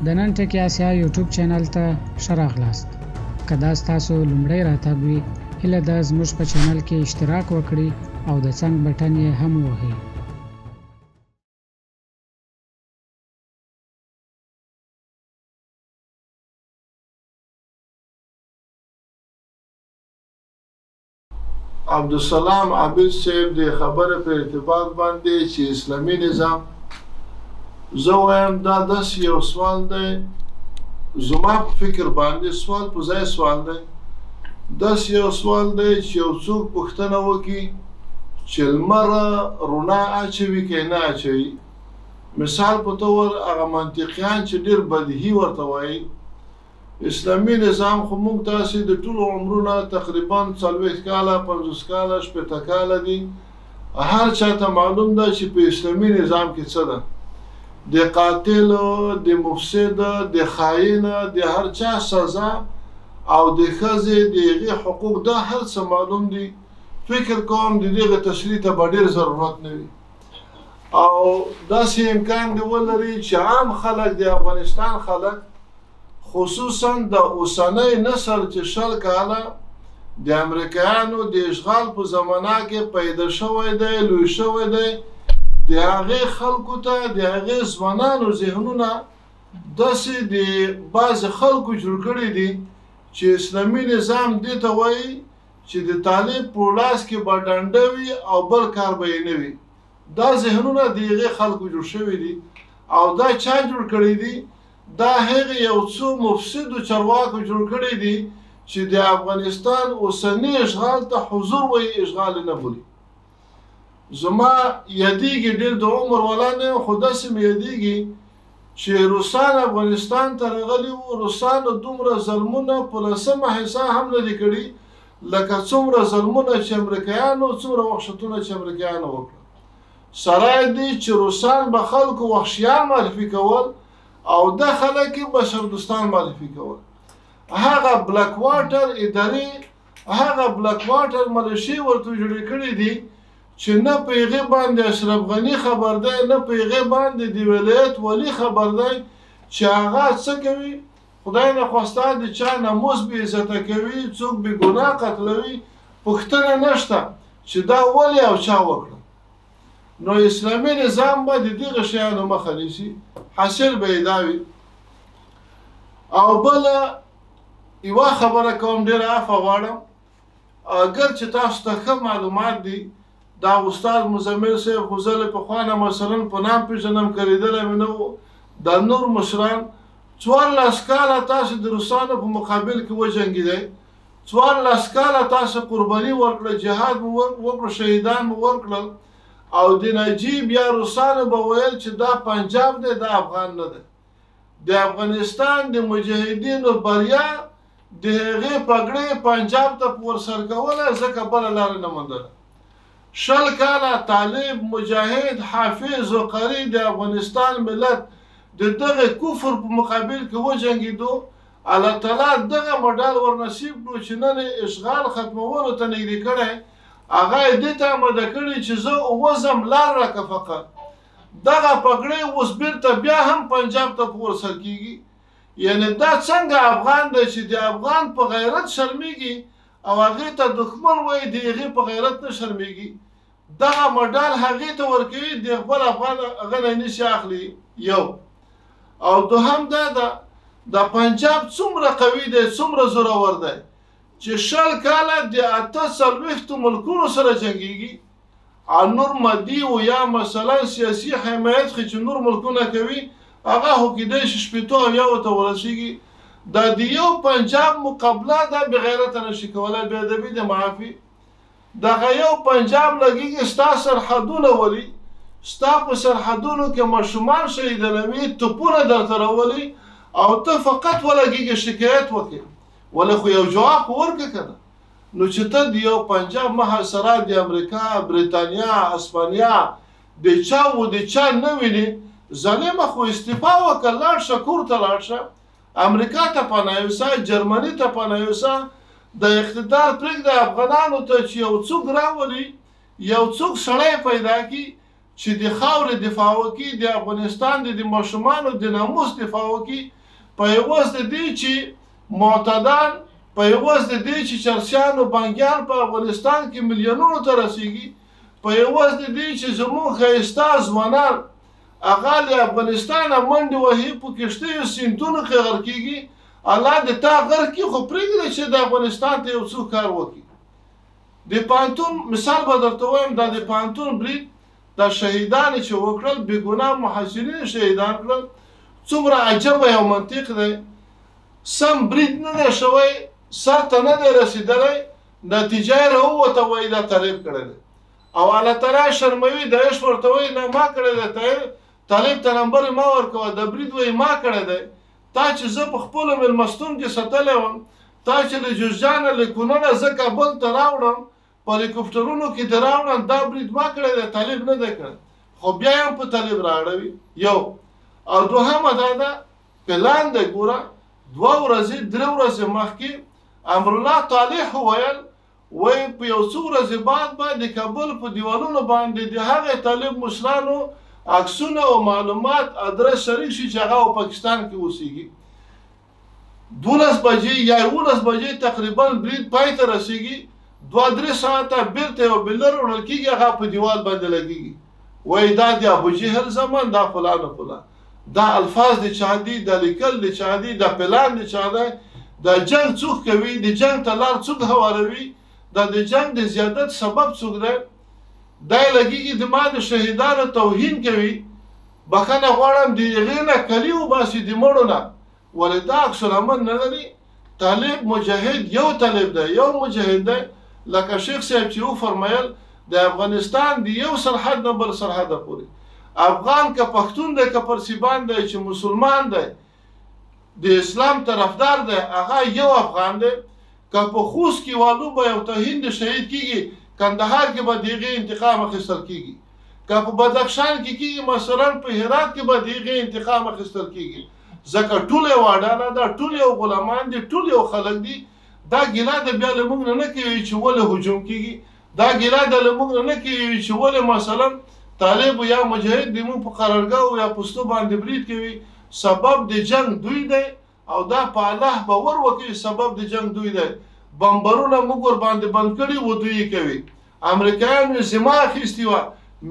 د نن ټکی اسیا یوټیوب چینل ته ښه راغلاست. که دا ستاسو لومړی راتګ وي، هیله ده زموږ په چینل کې اشتراک وکړئ او د څنګ بټن یې هم ووهئ. عبدالسلام عابد صاحب د خبرې په ارتباط باندې چې اسلامي نظام، زه وایم دا داسې یو سوال دی، زما په فکر باندې سوال په ځای سوال دی، داسې یو سوال دی چې یو څوک پوښتنه وکړي چې لمر رڼا اچوي که نه اچوي. مثال په تور هغه منطقیان چې ډېر بدیهي ورته وایي، اسلامي نظام خو موږ تاسې د ټولو عمرونه تقریبا 40 کاله، 50 کاله، 60 کاله دي، هر چاته معلوم ده چې په اسلامي نظام کې څه ده. د قاتل، د مفسد، د خاین، د هر چا سزا او د ښځې د هغې حقوق، دا هر څه معلوم دي. فکر کوم د دغه تشریح ته به ډېر ضرورت نه وي، او داسې امکان دې ولري چې عام خلک، د افغانستان خلک، خصوصا د اوسنۍ نسل چې 20 کاله د امریکایانو د اشغال په زمانه کې پیدا شوی دی، لوی شوی دی، د هغې خلکو ته، د هغې ځوانانو ذهنونه داسې د بعضې خلکو جوړ کړي دي چې اسلامي نظام دې ته وایي چې د طالب په لاس کې به ډنډه وي او بل کار به یې نه وي. دا ذهنونه د هغې خلکو جوړ شوي دي، او دا چا جوړ کړي دي؟ دا هغه یو څو مفسدو چارواکو جوړ کړي دي چې د افغانستان اوسني اشغال ته حضور وایي، اشغال نه بولي. زما یادېږي، ډېر د عمر والا نه یم، خو داسې مې یادېږي چې روسان افغانستان ته راغلي وو. روسانو دومره ظلمونه په لسمه حصه هم نه دي کړي لکه څومره ظلمونه چې امریکایانو، څومره وحشتونه چې امریکایانو وکړل. سره دي چې روسان به خلکو وحشیان معرفي کول او د خلک یې بشردوستان معرفي کول. هغه بلک واټر ادارې، هغه بلک واټر ملیشې ورته جوړې کړې دي چې نه په هغې باندې اشرف غني خبر دی، نه په هغې باندې د ولایت ولي خبر دی چې هغه څه کوي. خدای نخواسته د چا ناموس بې عزته کوي، څوک بې ګناه قتلوي، پوښتنه نشته چې دا ولې او چا وکړه. نو اسلامي نظام به د دغه شیانو مخه نیسي، حاصل به یې دا وي. او بله یوه خبره کوم، ډېره عفوه غواړم، اګر چې تاسو ته ښه معلومات دي، دا استاد مزمل صاحب خو زه له پخوا نه مثلا په نام پېژنم، که لیدلی مې نه و. دا نور مشران 14 کاله تاسو د روسانو په مقابل کې وجنګېدی، 14 کاله تاسو قرباني ورکړه، جهاد مو وکړو، شهیدان مو ورکړل، او د نجیب یا روسانو به ویل چې دا پنجاب دی، دا افغان نه دی. د افغانستان د مجاهدینو بریا د هغې پګړۍ پنجاب ته په ورسر کوله، ځکه بله لاره نه موندله. 20 کاله طالب، مجاهد، حافظ او قاري د افغانستان ملت د دغه کفر په مقابل کې وجنګېدو. الله تعالی دغه مډال ورنصیب کړو چې نن یې اشغال ختمولو ته نږدې کړی. هغه یې دې ته آماده کړي چې زه ووځم، لار راکړه فقط. دغه پګړۍ اوس بیرته بیا هم پنجاب ته په ورسر کېږي. یعنې دا څنګه افغان دی چې د افغان په غیرت شرمېږي او هغې ته دښمن وایي، د هغې په غیرت نه شرمېږي؟ دغه مډال هغې ته ورکوي، د خپل افغان هغه نه نشي اخلي. یو او دوهم دا ده، د پنجاب څومره قوي دی، څومره زورور دی چې 20 کاله د 48 ملکونو سره جنګېږي، او نور مادي او یا مثلا سیاسي حمایت خو چې نور ملکونه کوي هغه خو کېدای شي 60 او یو ته ورسېږي. دا د یو پنجاب مقابله دا بې غیرته نه شي کولی، بې ادبي د معافي. دغه یو پنجاب لګېږي، ستا سرحدونه ولي، ستا په سرحدونو کې ماشومان شهیدانوي، توپونه درته راولي، او ته فقط ولګېږي شکایت وکړې، ولې خو یو جواب خو ورکړه که نه. نو چې ته د یو پنجاب محاصره د امریکا، بریتانیا، اسپانیا د چا و د چا نه ویني، ظالمه خو استعفا وکړه، لاړ شه کور ته لاړ شه، امریکا ته پناه یوسه، جرمني ته پناه یوسه، د اقتدار پرېږده افغانانو ته چې یو څوک راولي، یو څوک سړی پیدا کړي چې د خاورې دفاع وکړي، د افغانستان د ماشومانو د ناموس دفاع وکړي، په عوض د دې چې معتادان، په عوض د دې چې چرسیان او بنګیان په افغانستان کې میلیونونو ته رسیږي، په عوض د دې چې زموږ ښایسته ځوانان هغه له افغانستانه منډې وهي، په کښتیو سیندونو کې غرقېږي، الله دې تا غرق کړي، خو پرېږده چې د افغانستان ته یو څوک کار وکړي. د پوهنتون مثال به درته ووایم، دا د پوهنتون برید، دا شهیدان چې وکړل، بېګناه محصلین شهیدان کړل، څومره عجبه یو منطق دی. سم برید نه دی شوی، سر ته نه دی رسېدلی، نتیجه یې راووته، وایي دا طالب کړی دی. او الله تعالی شرموي، داعش ورته وایي نه ما کړی دی، طالب ته نمبر یې ما ورکوه، د برید وایي ما کړی دی. تا چې زه په خپلو مېلمستون کې ستلی وم، تا چې له جوزجانه له کونړه زه کابل ته راوړم، په هلیکوپټرونو کې دې راوړم، دا برید ما کړی دی، طالب نه دی کړی، خو بیا یې هم په طالب رااړوي. یو او دوهمه دا ده پلان دی، ګوره 2 ورځې 3 ورځې مخکې امرالله طالح وویل، وایي په یو څو ورځې بعد به د کابل په دیوالونو باندې د هغې طالب مشرانو عکسونه او معلومات ادرس شریک شي چې هغه په پاکستان کې اوسېږي. 12 بجې یا 11 بجې تقریبا برید پای ته رسېږي، 2-3 ساعته بیرته یو بلر وړل کېږي، هغه په دیوال باندې لګېږي. وایي دا د ابو جهل زمان، دا فلان او فلان، دا الفاظ د چا دي، دا لیکل د چا دي، دا پلان د چا دی، دا جنګ څوک کوي، د جنګ ته لار څوک هواروي، دا د جنګ د زیادت سبب څوک دی. دا یې لګېږي د ما د شهیدانو توهین کوي، بخښنه غواړم د هغې نه کلي وباسي د مړو نه، ولې دا عکس العمل نه لري. طالب مجاهد یو طالب دی، یو مجاهد دی، لکه شیخ صاحب چې وفرمیل د افغانستان د یو سرحد نه بل سرحده پورې افغان که پښتون دی که پرسیبان دی چې مسلمان دی، د اسلام طرفدار دی، هغه یو افغان دی. که په خوست کې والو به یو توهین د شهید کېږي، کندهار کې به د هغې انتقام اخیستل کېږي، که په بدخشان کې کېږي مثلا په هرات کې به د هغې انتقام اخیستل کېږي، ځکه ټول یو اډانه ده، ټول یو غلامان دي، ټول یو خلک دي. دا ګیله د بیا له موږ نه نه کوي چې ولې هجوم کېږي، دا ګیله د له موږ نه نه کوي چې ولې مثلا طالب یا مجاهد د موږ په قرارګاو یا پستو باندې برید کوي. سبب د جنګ دوی دی او دا په الله باور وکړي، سبب د جنګ دوی دی. بمبرونه موږ ورباندې بند کړي و دوی یې کوي. امریکایانو یې ذمه اخیستې وه،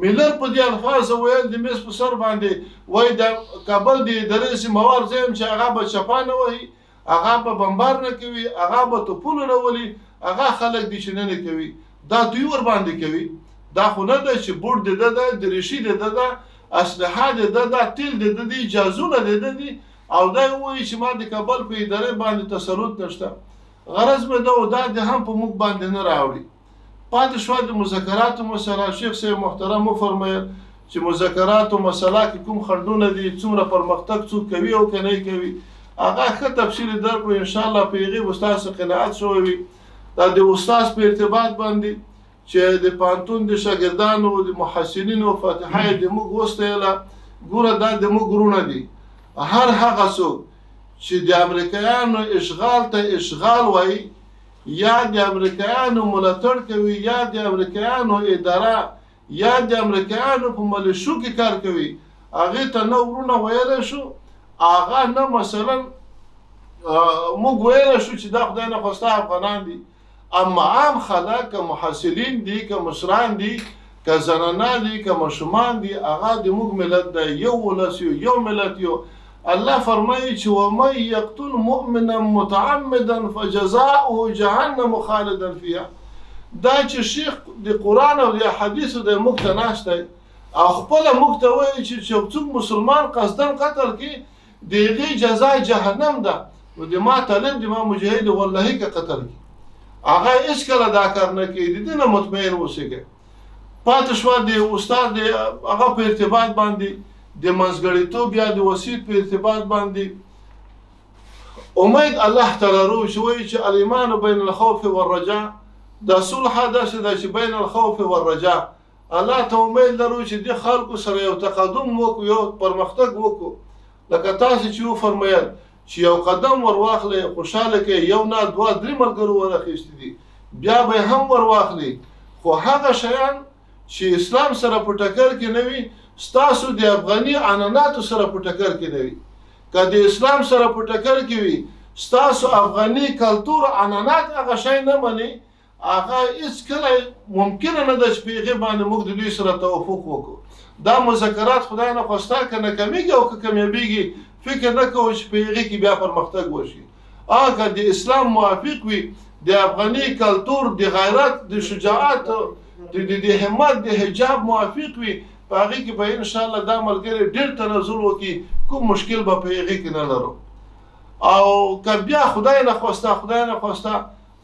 میلر په دې الفاظو ویل د میز په سر باندې، وایي د کابل د ادارې ذمهوار زه یم چې هغه به چپا نه وهي، هغه به بمبار نه کوي، هغه به توپونه نه ولي، هغه خلک دي چې نه نه کوي، دا دوی ورباندې کوي. دا خو نه ده چې بوټ د ده ده، دریشي د ده ده، اسلحه د ده ده، تیل د ده دي، جازونه د ده دي، او دا یې ووایي چې ما د کابل په ادارې باندې تسلط نشته. غرض مې دا و دا دې هم په موږ باندې نه راوړي. پاتې شوه د مذاکراتو مسله، شیخ صاحب محترم وفرمیل چې مذاکراتو مسله کې کوم خنډونه دي، څومره پرمختګ څوک کوي او که نه کوي، هغه ښه تفصیل یې درکړو. انشاءالله په هغې به ستاسو قناعت شوی وي. دا د استاد په ارتباط باندې چې د پوهنتون د شاګردانو د محصلینو فاتحه یې د موږ وستایله، ګوره دا د موږ وروڼه دي. هر هغه څوک چې د امریکایانو اشغال ته اشغال وایي، یا د امریکایانو ملاتړ کوي، یا د امریکایانو اداره، یا د امریکایانو په ملیشو کې کار کوي، هغې ته نه وروڼه ویلی شو، هغه نه مثلا موږ ویلی شو چې دا خدای نخواسته افغانان دي. اما عام خلک که محصلین دي، که مشران دي، که زنانه دي، که ماشومان دي، هغه د موږ ملت دی، یو ولس یو، یو ملت یو. الله فرمایي چې ومن یقتل مؤمنا متعمدا فجزاؤه جهنم خالدا فیها. دا چې شیخ د قرآن او د احادیثو دی موږ ته ناست دی او خپله موږ ته وایي چې څوک مسلمان قصداً قتل کړي د هغې جزا جهنم ده، نو د ما طالب د ما مجاهد والله که قتل کړي هغه هېڅکله دا کار نه کوي. د دې نه مطمئن اوسېږئ. پاتې شوه د استاد د هغه په ارتباط باندې، د منځګړیتوب یا د وسیط په ارتباط باندې امید الله تعالی رو چې وایي چې الایمان بین الخوف والرجاء، دا صلح داسې ده چې بین الخوف والرجاء. الله ته امید لرو چې دې خلکو سره یو تقدم وکړو، یو پرمختګ وکړو، لکه تاسې چې وفرمیل چې یو قدم ور واخلئ خوشحاله کړئ، یو نه دوه درې ملګرو ور اخیستي دي، بیا به یې هم ور واخلي، خو هغه شیان چې اسلام سره په ټکر کې نه وي، ستاسو د افغاني عنعناتو سره په ټکر کې نه وي. که د اسلام سره په ټکر کې وي، ستاسو افغاني کلتور عنعنات هغه شی نه مني، هغه هېڅکله ممکنه نه ده چې په هغې باندې موږ د دوی سره توافق وکړو. دا مذاکرات خدای نه خواسته که نه کمیږي او که کمیابېږي، فکر نه کوو چې په هغې کې بیا پرمختګ وشي. هغه د اسلام موافق وي، د افغاني کلتور، د غیرت، د شجاعت، د همت، د حجاب موافق وي، په هغې کې به انشاءالله دا ملګری ډېر تنزل وکړي، کوم مشکل به په هغې کې نه لرو. او که بیا خدای نه خواسته، خدای نه خواسته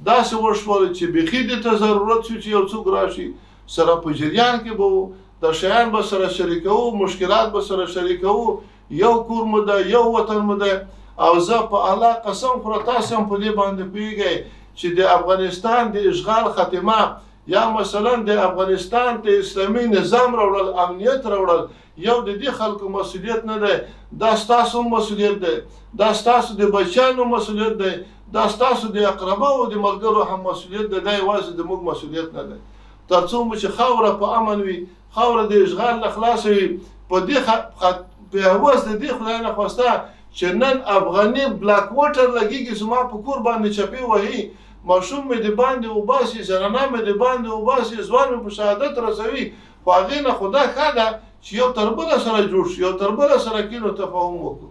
داسې وشول چې بیخي دې ته ضرورت شو چې یو څوک راشي، سره په جریان کې به وو، د شیان به سره شریکوو، مشکلات به سره شریکوو، یو کور مو ده، یو وطن مو ده. او زه په الله قسم خورم، تاسو هم په دې باندې پوهېږئ چې د افغانستان د اشغال خاتمه یا مثلا د افغانستان ته اسلامي نظام راوړل، امنیت راوړل، یو د دې خلکو مسؤلیت نه دی، دا ستاسو مسؤلیت دی، دا ستاسو د بچیانو مسؤلیت دی، دا ستاسو د اقرباو د ملګرو هم مسؤلیت دی، دا یوازې د موږ مسؤلیت نه دی. تر څو مو چې خاوره په امن وي، خاوره د اشغال نه خلاصه وي، په دې په عوض د دې خدای نه خواسته چې نن افغاني بلاک واټر لګېږي، زما په کور باندې چپې وهي، ماشوم مې د باندې وباسي، زنانه مې د باندې وباسي، ځوان مې په شهادت رسوي، خو هغې نه خو دا ښه ده چې یو تر بله سره جوړ شي، یو تر بله سره کښېنو، تفاهم وکړو.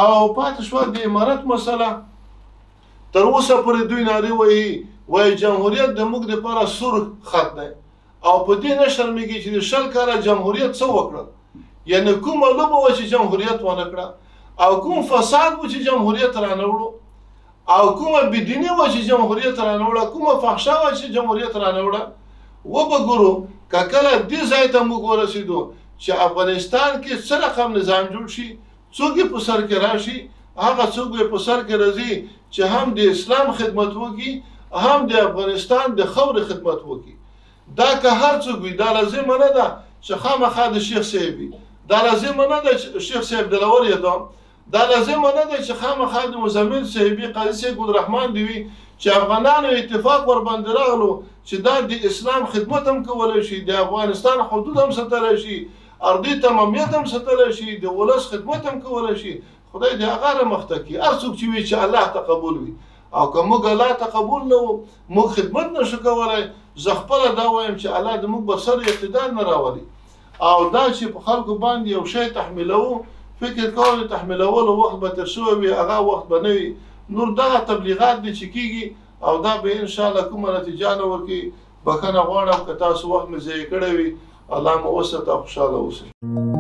او پاتې شوه د امارت مسله، تر اوسه پورې دوی نارې وهي، وایي جمهوریت د موږ دپاره سور خط دی، او په دې نه شرمېږي چې د 20 کاله جمهوریت څه وکړل، یعنې کومه لوبه وه چې جمهوریت ونه کړه، او کوم فساد و چې جمهوریت رانه وړو، او کومه بېدیني وه چې جمهوریت رانه وړه، کومه فحشا وه چې جمهوریت رانه وړه. وبه ګورو که کله دې ځای ته موږ ورسېدو چې افغانستان کې څه رقم نظام جوړ شي، څوک یې په سر کې راشي، هغه څوک یې په سر کې راځي چې هم د اسلام خدمت وکړي، هم د افغانستان د خاورې خدمت وکړي. دا که هر څوک وي، دا لازمه نه ده چې خامخا د شیخ صاحب وي، دا لازمه نه ده چې شیخ صاحب دلاور یې ده، دا لازمه نه ده چې خامخا د مزمل صاحب وي، قاضي صاحب ګلرحمان دی وي، چې افغانانو اتفاق ورباندې راغلو چې دا د اسلام خدمت هم کولی شي، د افغانستان حدود هم ساتلی شي، ارضي تمامیت هم ساتلی شي، د ولس خدمت هم کولی شي. خدای دې هغه را مخته کړي، هر څوک چې وي چې الله ته قبول وي. او که موږ الله ته قبول نه وو، موږ خدمت نه شو کولی. زه خپله دا وایم چې الله دې موږ بر سر اقتدار نه راولي. او دا چې په خلکو باندې یو شی تحمیلوو، فکر کوو د تحمیلولو وخت به تېر شوی وي، هغه وخت به نه وي. نور دغه تبلیغات دي چې کېږي، او دا به انشاءالله کومه نتیجه نه ورکوي. بښنه غواړم که تاسو وخت مې ضایع کړی وي. الله مو وساته، خوشحاله اوسئ.